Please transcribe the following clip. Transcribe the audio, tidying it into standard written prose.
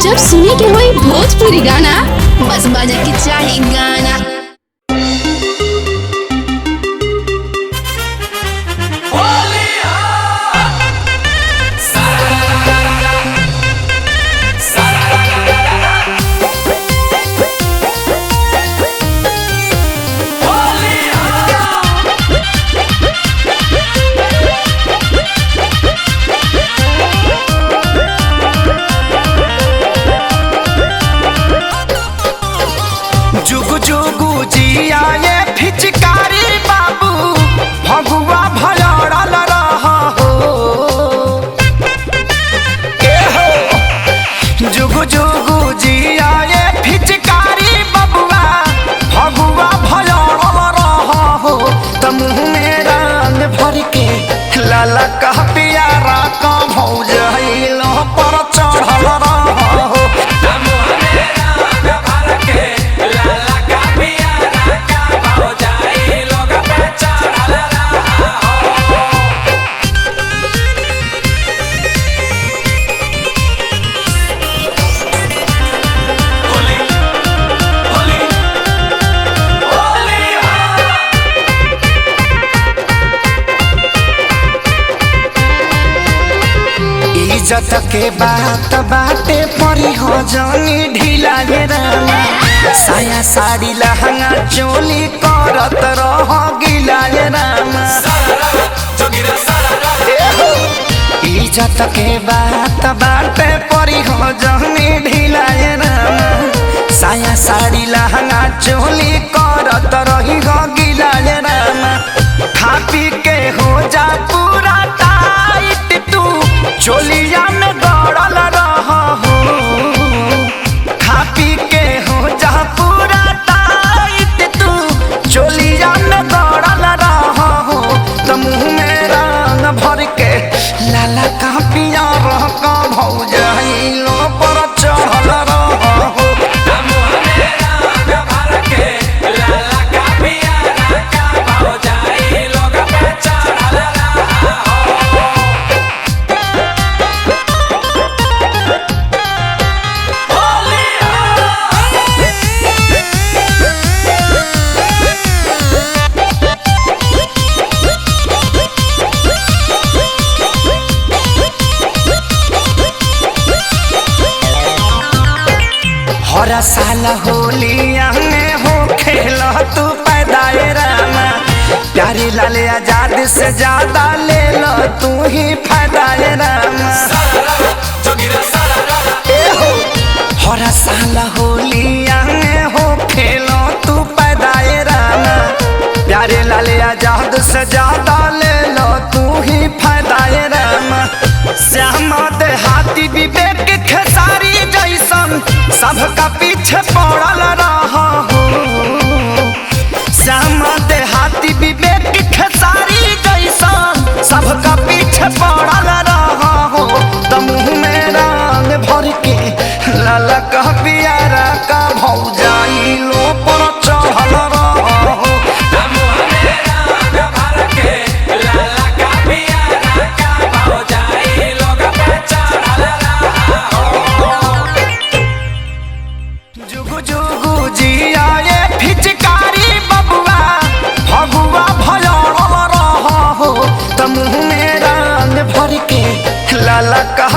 जब सुने के होई भोजपुरी गाना, बस बजे के चाही गाना। जुगु जुगु जिया ये फिचकारी बाबू भगुआ भलड़ल रह हो ए हो। जुगु जुगु जिया ये फिचकारी बबुआ भगुआ भलड़ल रह हो। त मुँह में रंग भर के लाला कह पियारा का भौज पर चढ़ल रह हो। इज्जत के बात बाटे परी हो जानी ढीला गे रामा, साया साड़ी लहंगा चोली करत रह गीला गे रामा। ए हो। इज्जत के बात बाटे परी हो जानी ढीला गे रामा, साया साड़ी लहंगा चोली करत रही हो गीला गे रामा। खा पी के हो जा पूरा टाइट तू चोलिया में दौड़ल रह हो। खा पी के हो जा पूरा टाइट तू चोलिया में दौड़ल रह हो। त मुँह में रंग भर के लाला का पिया रह का भौजाइलो पर चढ़ल रह हो। हर साल होलिया में हो खेल तू पैदाए रामा, प्यारी लाल आजाद से ज्यादा ले लो तू ही फायदाए रामा। ए हो। हर साल होलिया में हो खेल तू पैदाए रामा, प्यारे लाल आजाद से ज्यादा ले लो तू ही फायदाए रामा। श्यामा देहाती विवेक खेसारी जैसन सबका पीछे पड़ल रह हो। श्यामा देहाती विवेक खेसारी जैसन सबका पीछे पड़ल रह हो। त मुँह में रंग भर के लाला का पियारा का भौजाइलो पर चढ़ल रह हो। जुगु जुगु जिया ये फिचकारी बबुआ भगुआ भलड़ल रह हो। त मुँह में रंग भर के लाला का